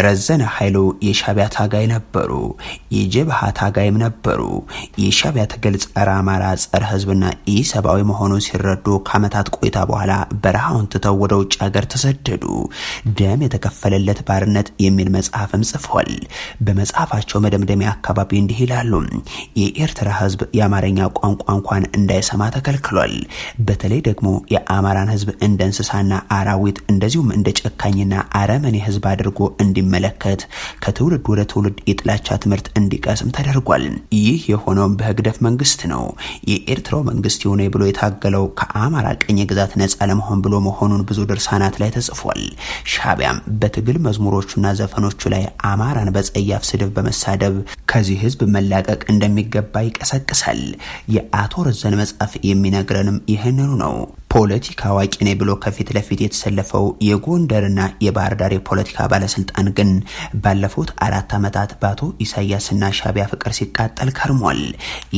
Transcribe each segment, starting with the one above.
ረዘነ ኃይሉ የሻዕቢያ ታጋይ ነበሩ። የጀብሃ ታጋይም ነበሩ። የሻዕቢያ ትግል ጸረ አማራ፣ ጸረ ህዝብና ኢሰብአዊ መሆኑን ሲረዱ ከዓመታት ቆይታ በኋላ በረሃውን ትተው ወደ ውጭ ሀገር ተሰደዱ። ደም የተከፈለለት ባርነት የሚል መጽሐፍም ጽፏል። በመጽሐፋቸው መደምደሚያ አካባቢ እንዲህ ይላሉ። የኤርትራ ህዝብ የአማርኛ ቋንቋ እንኳን እንዳይሰማ ተከልክሏል። በተለይ ደግሞ የአማራን ህዝብ እንደ እንስሳና አራዊት እንደዚሁም እንደ ጨካኝና አረመኔ ህዝብ አድርጎ እንዲመለከት ከትውልድ ወደ ትውልድ የጥላቻ ትምህርት እንዲቀስም ተደርጓል። ይህ የሆነውም በህግደፍ መንግስት ነው። የኤርትራው መንግስት የሆነ ብሎ የታገለው ከአማራ ቅኝ ግዛት ነጻ ለመሆን ብሎ መሆኑን ብዙ ድርሳናት ላይ ተጽፏል። ሻዕቢያም በትግል መዝሙሮቹና ዘፈኖቹ ላይ አማራን በጸያፍ ስድብ በመሳደብ ከዚህ ህዝብ መላቀቅ እንደሚገባ ይቀሰቅሳል። የአቶ ረዘነ መጽሐፍ የሚነግረንም ይህንኑ ነው። ፖለቲካ አዋቂ ነኝ ብሎ ከፊት ለፊት የተሰለፈው የጎንደርና የባህር ዳር የፖለቲካ ባለስልጣን ግን ባለፉት 4 ዓመታት በአቶ ኢሳያስና ሻዕቢያ ፍቅር ሲቃጠል ከርሟል።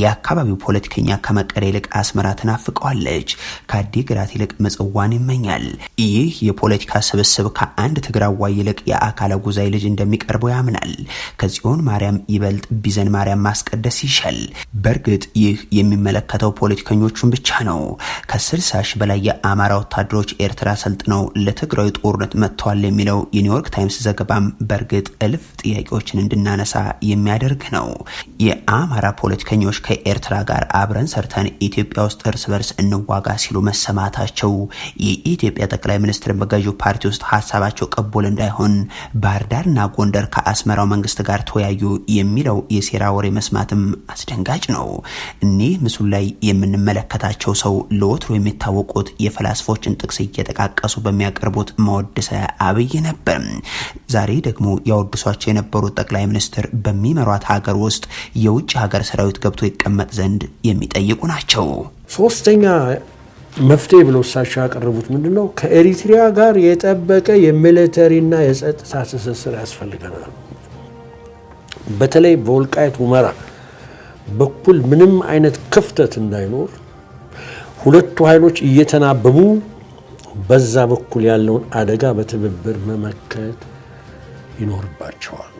የአካባቢው ፖለቲከኛ ከመቀሌ ይልቅ አስመራ ትናፍቀዋለች፣ ከአዲግራት ይልቅ ምጽዋን ይመኛል። ይህ የፖለቲካ ስብስብ ከአንድ ትግራዋይ ይልቅ የአካለ ጉዛይ ልጅ እንደሚቀርበው ያምናል። ከጽዮን ማርያም ይበልጥ ቢዘን ማርያም ማስቀደስ ይሻል። በእርግጥ ይህ የሚመለከተው ፖለቲከኞቹን ብቻ ነው። ከ60 ሺህ በላይ የአማራ ወታደሮች ኤርትራ ሰልጥነው ለትግራዊ ጦርነት መጥተዋል የሚለው የኒውዮርክ ታይምስ ዘገባም በእርግጥ እልፍ ጥያቄዎችን እንድናነሳ የሚያደርግ ነው። የአማራ ፖለቲከኞች ከኤርትራ ጋር አብረን ሰርተን ኢትዮጵያ ውስጥ እርስ በርስ እንዋጋ ሲሉ መሰማታቸው የኢትዮጵያ ጠቅላይ ሚኒስትር በገዢው ፓርቲ ውስጥ ሀሳባቸው ቅቡል እንዳይሆን ባህር ዳርና ጎንደር ከአስመራው መንግስት ጋር ተወያዩ የሚለው የሴራ ወሬ መስማትም አስደንጋጭ ነው። እኒህ ምስሉ ላይ የምንመለከታቸው ሰው ለወትሮ የሚታወቁት የፈላስፎችን ጥቅስ እየጠቃቀሱ በሚያቀርቡት መወድሰ አብይ ነበር። ዛሬ ደግሞ ያወድሷቸው የነበሩት ጠቅላይ ሚኒስትር በሚመሯት ሀገር ውስጥ የውጭ ሀገር ሰራዊት ገብቶ ይቀመጥ ዘንድ የሚጠይቁ ናቸው። ሶስተኛ መፍትሄ ብለው እሳቸው ያቀረቡት ምንድነው? ከኤሪትሪያ ጋር የጠበቀ የ military ና የጸጥታ ትስስር ያስፈልገናል። በተለይ በወልቃይት ሁመራ በኩል ምንም አይነት ክፍተት እንዳይኖር ሁለቱ ኃይሎች እየተናበቡ በዛ በኩል ያለውን አደጋ በትብብር መመከት ይኖርባቸዋል።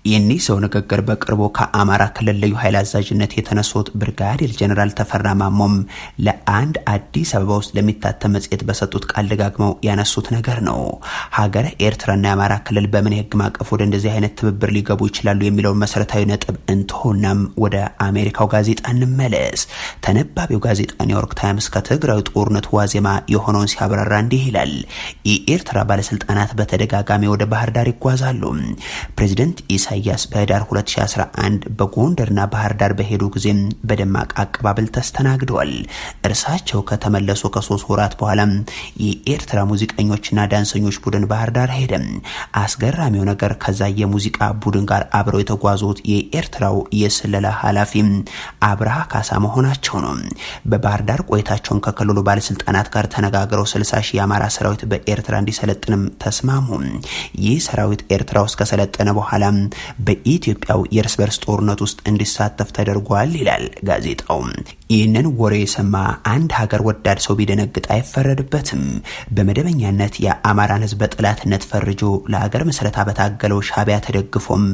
የኒህ ሰው ንግግር በቅርቡ ከአማራ ክልል ልዩ ኃይል አዛዥነት የተነሱት ብርጋዴር ጀኔራል ተፈራ ማሞም ለአንድ አዲስ አበባ ውስጥ ለሚታተም መጽሔት በሰጡት ቃል ደጋግመው ያነሱት ነገር ነው። ሀገረ ኤርትራና የአማራ ክልል በምን የህግ ማዕቀፍ ወደ እንደዚህ አይነት ትብብር ሊገቡ ይችላሉ የሚለውን መሰረታዊ ነጥብ እንተውናም ወደ አሜሪካው ጋዜጣ እንመለስ። ተነባቢው ጋዜጣ ኒውዮርክ ታይምስ ከትግራዊ ጦርነት ዋዜማ የሆነውን ሲያብራራ እንዲህ ይላል። የኤርትራ ባለስልጣናት በተደጋጋሚ ወደ ባህር ዳር ይጓዛሉ። ፕሬዚደንት ኢሳያስ በህዳር 2011 በጎንደርና ባህር ዳር በሄዱ ጊዜም በደማቅ አቀባበል ተስተናግደዋል። እርሳቸው ከተመለሱ ከ3 ወራት በኋላ የኤርትራ ሙዚቀኞችና ዳንሰኞች ቡድን ባህር ዳር ሄደ። አስገራሚው ነገር ከዛ የሙዚቃ ቡድን ጋር አብረው የተጓዙት የኤርትራው የስለላ ኃላፊ አብርሃ ካሳ መሆናቸው ነው። በባህር ዳር ቆይታቸውን ከክልሉ ባለስልጣናት ጋር ተነጋግረው 60 ሺህ የአማራ ሰራዊት በኤርትራ እንዲሰለጥንም ተስማሙ። ይህ ሰራዊት ኤርትራ ውስጥ ከሰለጠነ በኋላ በኢትዮጵያው የእርስ በርስ ጦርነት ውስጥ እንዲሳተፍ ተደርጓል ይላል ጋዜጣው። ይህንን ወሬ የሰማ አንድ ሀገር ወዳድ ሰው ቢደነግጥ አይፈረድበትም። በመደበኛነት የአማራን ሕዝብ በጠላትነት ፈርጆ ለሀገር ምስረታ በታገለው ሻዕቢያ ተደግፎም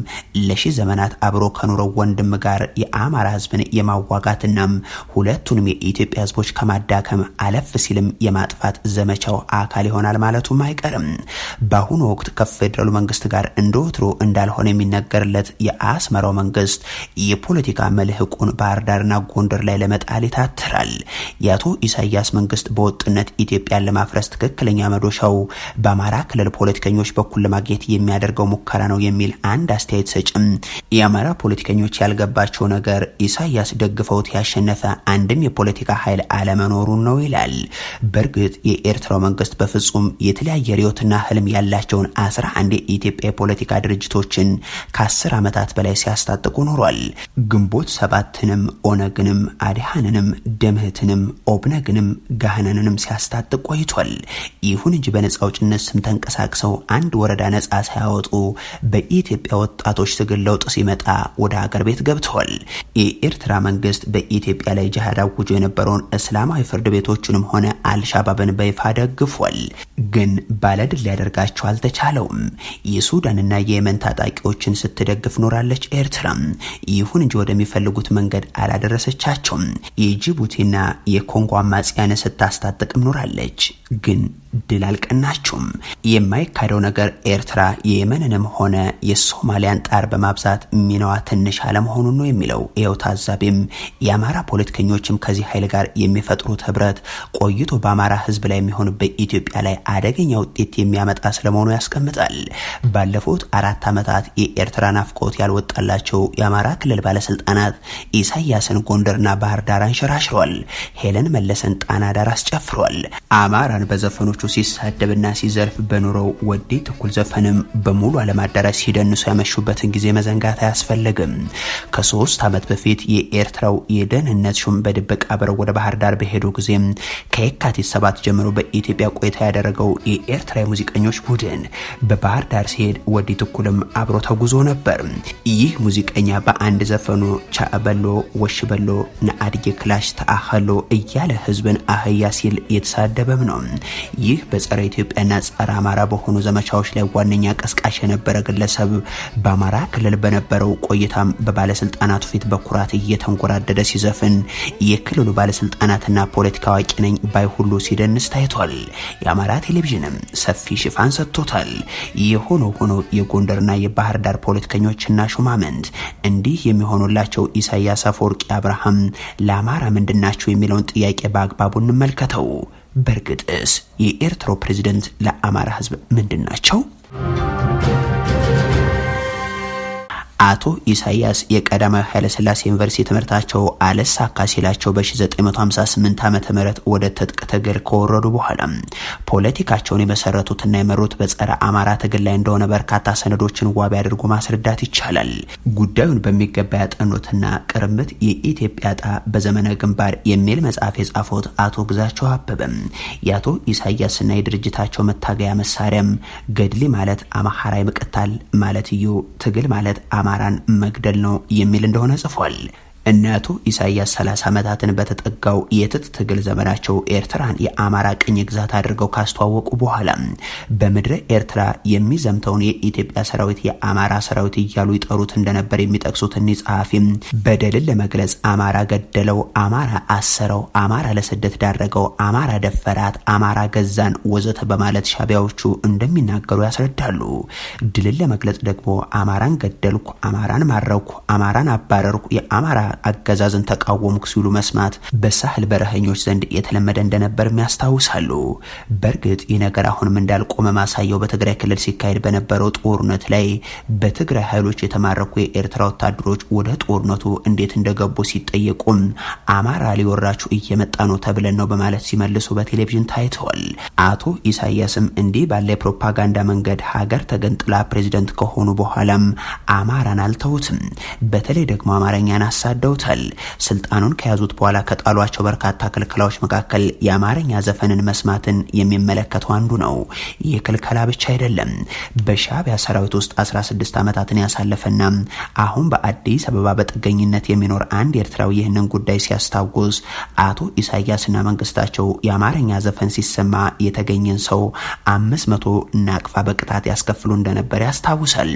ለሺህ ዘመናት አብሮ ከኖረው ወንድም ጋር የአማራ ሕዝብን የማዋጋትናም ሁለቱንም የኢትዮጵያ ሕዝቦች ከማዳከም አለፍ ሲልም የማጥፋት ዘመቻው አካል ይሆናል ማለቱም አይቀርም። በአሁኑ ወቅት ከፌዴራሉ መንግስት ጋር እንደወትሮ እንዳልሆነ የሚነገርለት የአስመራው መንግስት የፖለቲካ መልህቁን ባህር ዳርና ጎንደር ላይ ለመጣል ይታትራል። የአቶ ኢሳያስ መንግስት በወጥነት ኢትዮጵያን ለማፍረስ ትክክለኛ መዶሻው በአማራ ክልል ፖለቲከኞች በኩል ለማግኘት የሚያደርገው ሙከራ ነው የሚል አንድ አስተያየት ሰጭም የአማራ ፖለቲከኞች ያልገባቸው ነገር ኢሳያስ ደግፈውት ያሸነፈ አንድም የፖለቲካ ኃይል አለመኖሩን ነው ይላል። በእርግጥ የኤርትራው መንግስት በፍጹም የተለያየ ርዕዮትና ህልም ያላቸውን 11 የኢትዮጵያ የፖለቲካ ድርጅቶችን ከ10 ዓመታት በላይ ሲያስታጥቁ ኖሯል። ግንቦት ሰባትንም፣ ኦነግንም፣ አዲሃንንም፣ ደምህትንም፣ ኦብነግንም፣ ጋህነንንም ሲያስታጥቅ ቆይቷል። ይሁን እንጂ በነጻ አውጭነት ስም ተንቀሳቅሰው አንድ ወረዳ ነጻ ሳያወጡ በኢትዮጵያ ወጣቶች ትግል ለውጥ ሲመጣ ወደ ሀገር ቤት ገብተዋል። የኤርትራ መንግስት በኢትዮጵያ ላይ ጅሃድ አውጆ የነበረውን እስላማዊ ፍርድ ቤቶችንም ሆነ አልሻባብን በይፋ ደግፏል። ግን ባለድል ሊያደርጋቸው አልተቻለውም። የሱዳንና የየመን ታጣቂዎችን ስትደግፍ ኖራለች ኤርትራ። ይሁን እንጂ ወደሚፈልጉት መንገድ አላደረሰቻቸውም። የጅቡቲና የኮንጎ አማጽያን ስታስታጥቅም ኖራለች። ግን ድል አልቀናቸውም። የማይካደው ነገር ኤርትራ የየመንንም ሆነ የሶማሊያን ጣር በማብዛት ሚናዋ ትንሽ አለመሆኑን ነው የሚለው ይኸው ታዛቢም፣ የአማራ ፖለቲከኞችም ከዚህ ኃይል ጋር የሚፈጥሩት ህብረት ቆይቶ በአማራ ህዝብ ላይ የሚሆን በኢትዮጵያ ላይ አደገኛ ውጤት የሚያመጣ ስለመሆኑ ያስቀምጣል። ባለፉት 4 ዓመታት የኤርትራ ናፍቆት ያልወጣላቸው የአማራ ክልል ባለስልጣናት ኢሳያስን ጎንደርና ባህር ዳር አንሸራሽሯል። ሄለን መለሰን ጣና ዳር አስጨፍሯል። አማራን በዘፈኖቹ ሲሳደብና ሲዘርፍ በኑሮው ወዲ ትኩል ዘፈንም በሙሉ ዓለም አዳራሽ ሲደንሱ ያመሹበትን ጊዜ መዘንጋት አያስፈልግም። ከ3 ዓመት በፊት የኤርትራው የደህንነት ሹም በድብቅ አብረው ወደ ባህር ዳር በሄዱ ጊዜም ከየካቲት 7 ጀምሮ በኢትዮጵያ ቆይታ ያደረገው የኤርትራ የሙዚቀኞች ቡድን በባህር ዳር ሲሄድ ወዲ ትኩልም አብሮ ተጉዞ ነበር። ይህ ሙዚቀኛ በአንድ ዘፈኑ ቻበሎ ወሽበሎ ነአድጌ ክላሽ ተአኸሎ እያለ ህዝብን አህያ ሲል የተሳደበም ነው። ይህ በጸረ ኢትዮጵያና ጸረ አማራ በሆኑ ዘመቻዎች ላይ ዋነኛ ቀስቃሽ የነበረ ግለሰብ በአማራ ክልል በነበረው ቆይታም በባለስልጣናቱ ፊት በኩራት እየተንጎራደደ ሲዘፍን የክልሉ ባለስልጣናትና ፖለቲካ አዋቂ ነኝ ባይ ሁሉ ሲደንስ ታይቷል። የአማራ ቴሌቪዥንም ሰፊ ሽፋን ሰጥቶታል። የሆኖ ሆኖ የጎንደርና የባህር ዳር ፖለቲከኞችና ሹማምንት እንዲህ የሚሆኑላቸው ኢሳያስ አፈወርቂ አብርሃም ለአማራ ምንድናቸው የሚለውን ጥያቄ በአግባቡ እንመልከተው። በእርግጥስ የኤርትራው ፕሬዝደንት ለአማራ ህዝብ ምንድን ናቸው? አቶ ኢሳያስ የቀዳማዊ ኃይለሥላሴ ዩኒቨርሲቲ ትምህርታቸው አልሳካ ሲላቸው በ1958 ዓ.ም ወደ ትጥቅ ትግል ከወረዱ በኋላ ፖለቲካቸውን የመሰረቱትና የመሩት በጸረ አማራ ትግል ላይ እንደሆነ በርካታ ሰነዶችን ዋቢ አድርጎ ማስረዳት ይቻላል። ጉዳዩን በሚገባ ያጠኑትና ቅርምት የኢትዮጵያ ዕጣ በዘመነ ግንባር የሚል መጽሐፍ የጻፉት አቶ ግዛቸው አበበም የአቶ ኢሳያስና የድርጅታቸው መታገያ መሳሪያም ገድሊ ማለት አማሐራይ ምቅታል ማለት እዩ፣ ትግል ማለት አማራን መግደል ነው የሚል እንደሆነ ጽፏል። እነ አቶ ኢሳያስ 30 ዓመታትን በተጠጋው የትጥቅ ትግል ዘመናቸው ኤርትራን የአማራ ቅኝ ግዛት አድርገው ካስተዋወቁ በኋላ በምድረ ኤርትራ የሚዘምተውን የኢትዮጵያ ሰራዊት የአማራ ሰራዊት እያሉ ይጠሩት እንደነበር የሚጠቅሱት እኒህ ጸሐፊም በደልን ለመግለጽ አማራ ገደለው፣ አማራ አሰረው፣ አማራ ለስደት ዳረገው፣ አማራ ደፈራት፣ አማራ ገዛን ወዘተ በማለት ሻቢያዎቹ እንደሚናገሩ ያስረዳሉ። ድልን ለመግለጽ ደግሞ አማራን ገደልኩ፣ አማራን ማረኩ፣ አማራን አባረርኩ፣ የአማራ አገዛዝን ተቃወምኩ ሲሉ መስማት በሳህል በረኸኞች ዘንድ የተለመደ እንደነበርም ያስታውሳሉ። በእርግጥ ይህ ነገር አሁንም እንዳልቆመ ማሳየው በትግራይ ክልል ሲካሄድ በነበረው ጦርነት ላይ በትግራይ ኃይሎች የተማረኩ የኤርትራ ወታደሮች ወደ ጦርነቱ እንዴት እንደገቡ ሲጠየቁም አማራ ሊወራችሁ እየመጣ ነው ተብለን ነው በማለት ሲመልሱ በቴሌቪዥን ታይተዋል። አቶ ኢሳያስም እንዲህ ባለ የፕሮፓጋንዳ መንገድ ሀገር ተገንጥላ ፕሬዚደንት ከሆኑ በኋላም አማራን አልተውትም። በተለይ ደግሞ አማርኛን አሳደውታል። ስልጣኑን ከያዙት በኋላ ከጣሏቸው በርካታ ክልከላዎች መካከል የአማርኛ ዘፈንን መስማትን የሚመለከተው አንዱ ነው። ይህ ክልከላ ብቻ አይደለም። በሻዕቢያ ሰራዊት ውስጥ 16 ዓመታትን ያሳለፈና አሁን በአዲስ አበባ በጥገኝነት የሚኖር አንድ ኤርትራዊ ይህንን ጉዳይ ሲያስታውስ አቶ ኢሳያስና መንግስታቸው የአማርኛ ዘፈን ሲሰማ የተገኘን ሰው 500 ናቅፋ በቅጣት ያስከፍሉ እንደነበር ያስታውሳል።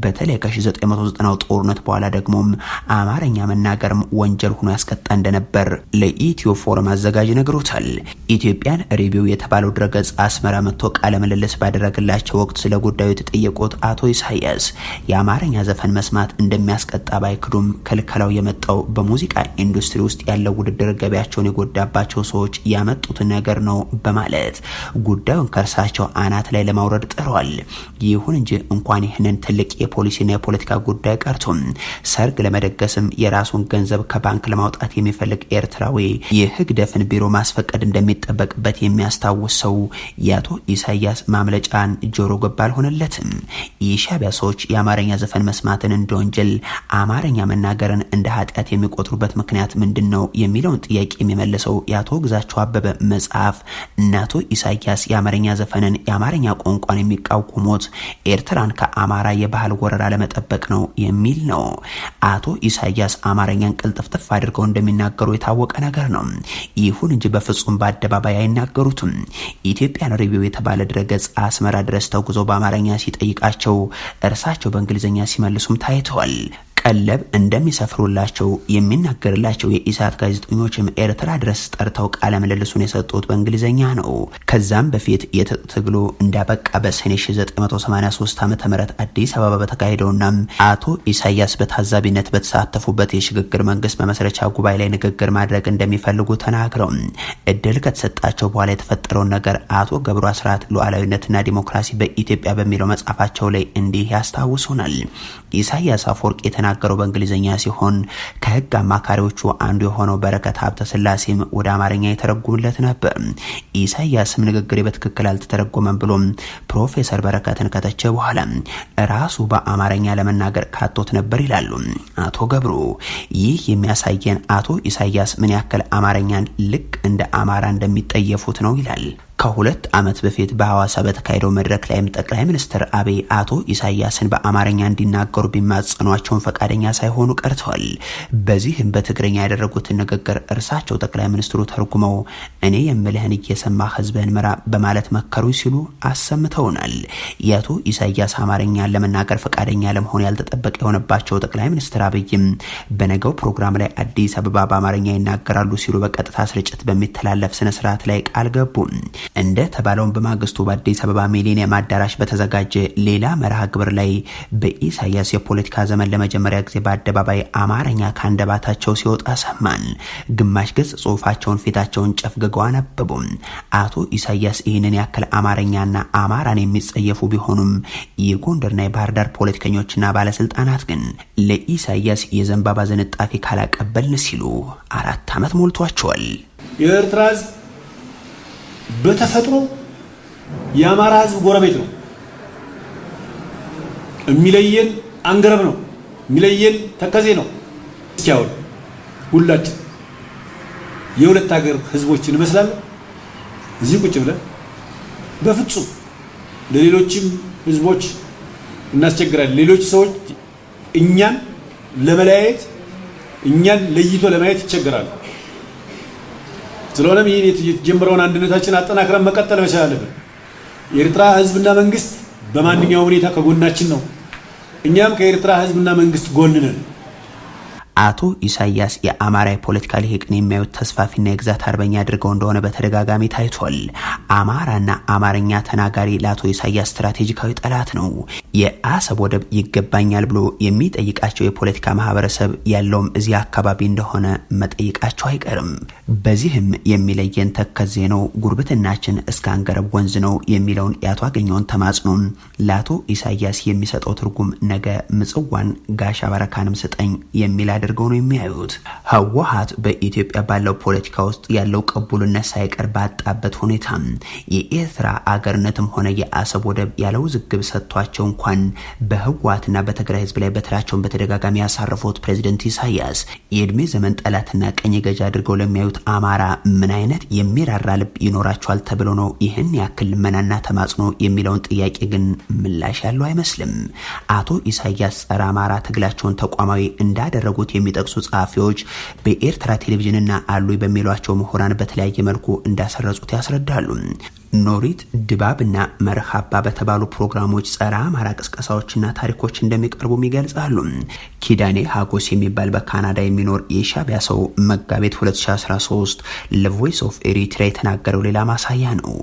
በተለይ ከ1990 ጦርነት በኋላ ደግሞ አማርኛ መናገርም ወንጀል ሆኖ ያስቀጣ እንደነበር ለኢትዮ ፎረም አዘጋጅ ነግሮታል። ኢትዮጵያን ሪቪው የተባለው ድረገጽ አስመራ መጥቶ ቃለ ምልልስ ባደረገላቸው ወቅት ስለ ጉዳዩ የተጠየቁት አቶ ኢሳያስ የአማርኛ ዘፈን መስማት እንደሚያስቀጣ ባይክዱም ክልከላው የመጣው በሙዚቃ ኢንዱስትሪ ውስጥ ያለው ውድድር ገበያቸውን የጎዳባቸው ሰዎች ያመጡትን ነገር ነው በማለት ጉዳዩን ከእርሳቸው አናት ላይ ለማውረድ ጥረዋል። ይሁን እንጂ እንኳን ይህንን ትልቅ የፖሊሲና የፖለቲካ ጉዳይ ቀርቶ ሰርግ ለመደገስም የራሱ የራሱን ገንዘብ ከባንክ ለማውጣት የሚፈልግ ኤርትራዊ የህግደፍን ቢሮ ማስፈቀድ እንደሚጠበቅበት የሚያስታውስ ሰው የአቶ ኢሳያስ ማምለጫን ጆሮ ገባ አልሆነለትም። የሻዕቢያ ሰዎች የአማርኛ ዘፈን መስማትን እንደ ወንጀል፣ አማርኛ መናገርን እንደ ኃጢአት የሚቆጥሩበት ምክንያት ምንድን ነው የሚለውን ጥያቄ የሚመልሰው የአቶ ግዛቸው አበበ መጽሐፍ እነ አቶ ኢሳያስ የአማርኛ ዘፈንን፣ የአማርኛ ቋንቋን የሚቃወሙት ኤርትራን ከአማራ የባህል ወረራ ለመጠበቅ ነው የሚል ነው። አቶ ኢሳያስ አማርኛን ቅልጥፍጥፍ አድርገው እንደሚናገሩ የታወቀ ነገር ነው። ይሁን እንጂ በፍጹም በአደባባይ አይናገሩትም። ኢትዮጵያን ሪቪው የተባለ ድረገጽ አስመራ ድረስ ተጉዞ በአማርኛ ሲጠይቃቸው እርሳቸው በእንግሊዝኛ ሲመልሱም ታይተዋል። ቀለብ እንደሚሰፍሩላቸው የሚናገርላቸው የኢሳት ጋዜጠኞችም ኤርትራ ድረስ ጠርተው ቃለ ምልልሱን የሰጡት በእንግሊዝኛ ነው። ከዛም በፊት የትጥቅ ትግሉ እንዳበቃ በሰኔ 1983 ዓ.ም አዲስ አበባ በተካሄደውና አቶ ኢሳያስ በታዛቢነት በተሳተፉበት የሽግግር መንግስት መመስረቻ ጉባኤ ላይ ንግግር ማድረግ እንደሚፈልጉ ተናግረው እድል ከተሰጣቸው በኋላ የተፈጠረውን ነገር አቶ ገብሩ አስራት ሉዓላዊነትና ዲሞክራሲ በኢትዮጵያ በሚለው መጽሐፋቸው ላይ እንዲህ ያስታውሱናል። ኢሳያስ አፈወርቂ የተናገረው በእንግሊዝኛ ሲሆን ከህግ አማካሪዎቹ አንዱ የሆነው በረከት ሀብተ ስላሴም ወደ አማርኛ የተረጉምለት ነበር። ኢሳያስም ንግግሬ በትክክል አልተተረጎመም ብሎም ፕሮፌሰር በረከትን ከተቸ በኋላ ራሱ በአማርኛ ለመናገር ካቶት ነበር ይላሉ አቶ ገብሩ። ይህ የሚያሳየን አቶ ኢሳያስ ምን ያክል አማርኛን ልክ እንደ አማራ እንደሚጠየፉት ነው ይላል። ከ2 ዓመት በፊት በሐዋሳ በተካሄደው መድረክ ላይም ጠቅላይ ሚኒስትር አብይ አቶ ኢሳያስን በአማርኛ እንዲናገሩ ቢማጸኗቸውን ፈቃደኛ ሳይሆኑ ቀርተዋል። በዚህም በትግርኛ ያደረጉትን ንግግር እርሳቸው ጠቅላይ ሚኒስትሩ ተርጉመው እኔ የምልህን እየሰማ ህዝብህን ምራ በማለት መከሩ ሲሉ አሰምተውናል። የአቶ ኢሳያስ አማርኛን ለመናገር ፈቃደኛ ለመሆን ያልተጠበቀ የሆነባቸው ጠቅላይ ሚኒስትር አብይም በነገው ፕሮግራም ላይ አዲስ አበባ በአማርኛ ይናገራሉ ሲሉ በቀጥታ ስርጭት በሚተላለፍ ስነስርዓት ላይ ቃል ገቡ። እንደ ተባለውን በማግስቱ በአዲስ አበባ ሚሊኒየም አዳራሽ በተዘጋጀ ሌላ መርሃ ግብር ላይ በኢሳያስ የፖለቲካ ዘመን ለመጀመሪያ ጊዜ በአደባባይ አማርኛ ከአንደበታቸው ሲወጣ ሰማን። ግማሽ ገጽ ጽሁፋቸውን ፊታቸውን ጨፍግገው አነበቡ። አቶ ኢሳያስ ይህንን ያክል አማርኛና አማራን የሚጸየፉ ቢሆኑም የጎንደርና የባህር ዳር ፖለቲከኞችና ባለስልጣናት ግን ለኢሳያስ የዘንባባ ዝንጣፊ ካላቀበልን ሲሉ 4 ዓመት ሞልቷቸዋል። የኤርትራ ህዝብ በተፈጥሮ የአማራ ህዝብ ጎረቤት ነው። የሚለየን አንገረብ ነው። የሚለየን ተከዜ ነው። እስኪያውን ሁላችን የሁለት ሀገር ህዝቦች እንመስላለን። እዚህ ቁጭ ብለን በፍጹም ለሌሎችም ህዝቦች እናስቸግራለን። ሌሎች ሰዎች እኛን ለመለያየት እኛን ለይቶ ለማየት ይቸገራሉ። ስለሆነም ይህን የተጀመረውን አንድነታችን አጠናክረን መቀጠል መቻል አለብን። የኤርትራ ህዝብና መንግስት በማንኛውም ሁኔታ ከጎናችን ነው። እኛም ከኤርትራ ህዝብና መንግስት ጎን ነን። አቶ ኢሳያስ የአማራ የፖለቲካ ልሂቅን የሚያዩት ተስፋፊና የግዛት አርበኛ አድርገው እንደሆነ በተደጋጋሚ ታይቷል። አማራና አማርኛ ተናጋሪ ለአቶ ኢሳያስ ስትራቴጂካዊ ጠላት ነው። የአሰብ ወደብ ይገባኛል ብሎ የሚጠይቃቸው የፖለቲካ ማህበረሰብ ያለውም እዚህ አካባቢ እንደሆነ መጠይቃቸው አይቀርም። በዚህም የሚለየን ተከዜ ነው፣ ጉርብትናችን እስከ አንገረብ ወንዝ ነው የሚለውን የአቶ አገኘውን ተማጽኖ ለአቶ ኢሳያስ የሚሰጠው ትርጉም ነገ ምጽዋን ጋሻ በረካንም ስጠኝ የሚል አድርገው ነው የሚያዩት። ህወሓት በኢትዮጵያ ባለው ፖለቲካ ውስጥ ያለው ቅቡልነት ሳይቀር ባጣበት ሁኔታ የኤርትራ አገርነትም ሆነ የአሰብ ወደብ ያለ ውዝግብ ሰጥቷቸው እንኳን በህወሓትና በትግራይ ህዝብ ላይ በትራቸውን በተደጋጋሚ ያሳረፉት ፕሬዚደንት ኢሳያስ የእድሜ ዘመን ጠላትና ቀኝ ገዢ አድርገው ለሚያዩት አማራ ምን አይነት የሚራራ ልብ ይኖራቸዋል ተብሎ ነው ይህን ያክል ልመናና ተማጽኖ የሚለውን ጥያቄ ግን ምላሽ ያለው አይመስልም። አቶ ኢሳያስ ጸረ አማራ ትግላቸውን ተቋማዊ እንዳደረጉት የሚጠቅሱ ጸሐፊዎች በኤርትራ ቴሌቪዥንና አሉ በሚሏቸው ምሁራን በተለያየ መልኩ እንዳሰረጹት ያስረዳሉ። ኖሪት ድባብና መርሃባ በተባሉ ፕሮግራሞች ጸረ አማራ ቅስቀሳዎችና ታሪኮች እንደሚቀርቡም ይገልጻሉ። ኪዳኔ ሀጎስ የሚባል በካናዳ የሚኖር የሻዕቢያ ሰው መጋቢት 2013 ለቮይስ ኦፍ ኤሪትሪያ የተናገረው ሌላ ማሳያ ነው።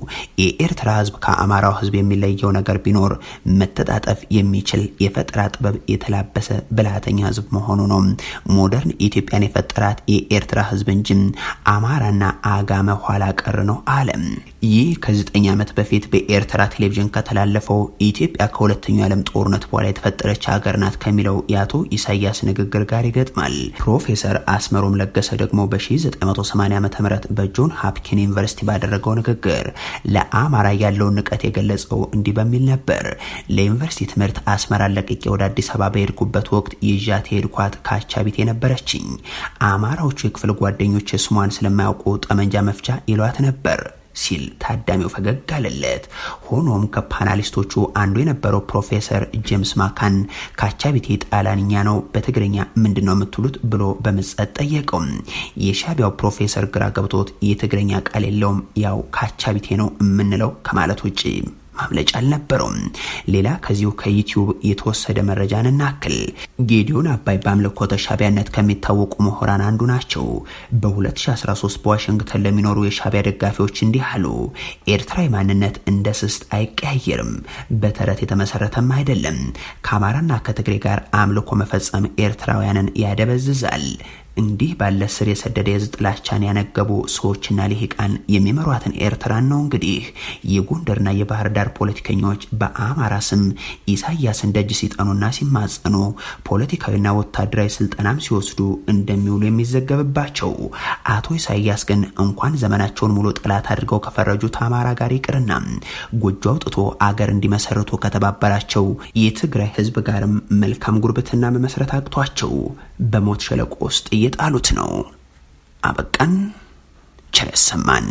የኤርትራ ህዝብ ከአማራው ህዝብ የሚለየው ነገር ቢኖር መተጣጠፍ የሚችል የፈጠራ ጥበብ የተላበሰ ብልሃተኛ ህዝብ መሆኑ ነው። modern ኢትዮጵያን የፈጠራት የኤርትራ ህዝብ እንጂ አማራና አጋመ ኋላ ቀር ነው አለ። ይህ ከዚህ ከ9 ዓመት በፊት በኤርትራ ቴሌቪዥን ከተላለፈው ኢትዮጵያ ከሁለተኛው የዓለም ጦርነት በኋላ የተፈጠረች ሀገር ናት ከሚለው የአቶ ኢሳያስ ንግግር ጋር ይገጥማል። ፕሮፌሰር አስመሮም ለገሰ ደግሞ በ1980 ዓ.ም በጆን ሀፕኪን ዩኒቨርሲቲ ባደረገው ንግግር ለአማራ ያለውን ንቀት የገለጸው እንዲህ በሚል ነበር። ለዩኒቨርሲቲ ትምህርት አስመራን ለቅቄ ወደ አዲስ አበባ በሄድኩበት ወቅት ይዣት የሄድኳት ካቻቢቴ ነበረችኝ። አማራዎቹ የክፍል ጓደኞች ስሟን ስለማያውቁ ጠመንጃ መፍቻ ይሏት ነበር ሲል ታዳሚው ፈገግ አለለት። ሆኖም ከፓናሊስቶቹ አንዱ የነበረው ፕሮፌሰር ጄምስ ማካን ካቻቢቴ ጣሊያንኛ ነው፣ በትግርኛ ምንድን ነው የምትሉት ብሎ በምጸት ጠየቀው። የሻቢያው ፕሮፌሰር ግራ ገብቶት የትግርኛ ቃል የለውም፣ ያው ካቻቢቴ ነው የምንለው ከማለት ውጭ ማምለጫ አልነበረውም። ሌላ ከዚሁ ከዩቲዩብ የተወሰደ መረጃን እናክል። ጌዲዮን አባይ በአምልኮተ ሻቢያነት ከሚታወቁ ምሁራን አንዱ ናቸው። በ2013 በዋሽንግተን ለሚኖሩ የሻቢያ ደጋፊዎች እንዲህ አሉ። ኤርትራዊ ማንነት እንደ እስስት አይቀያየርም፣ በተረት የተመሰረተም አይደለም። ከአማራና ከትግሬ ጋር አምልኮ መፈጸም ኤርትራውያንን ያደበዝዛል። እንዲህ ባለ ስር የሰደደ የህዝብ ጥላቻን ያነገቡ ሰዎችና ልሂቃን የሚመሯትን ኤርትራን ነው እንግዲህ የጎንደርና የባህር ዳር ፖለቲከኞች በአማራ ስም ኢሳያስን ደጅ ሲጠኑና ሲማጸኑ ፖለቲካዊና ወታደራዊ ስልጠናም ሲወስዱ እንደሚውሉ የሚዘገብባቸው። አቶ ኢሳያስ ግን እንኳን ዘመናቸውን ሙሉ ጠላት አድርገው ከፈረጁት አማራ ጋር ይቅርና ጎጆ አውጥቶ አገር እንዲመሰርቱ ከተባበራቸው የትግራይ ህዝብ ጋርም መልካም ጉርብትና መመስረት አቅቷቸው በሞት ሸለቆ ውስጥ እየጣሉት ነው። አበቃን። ቸር ያሰማን።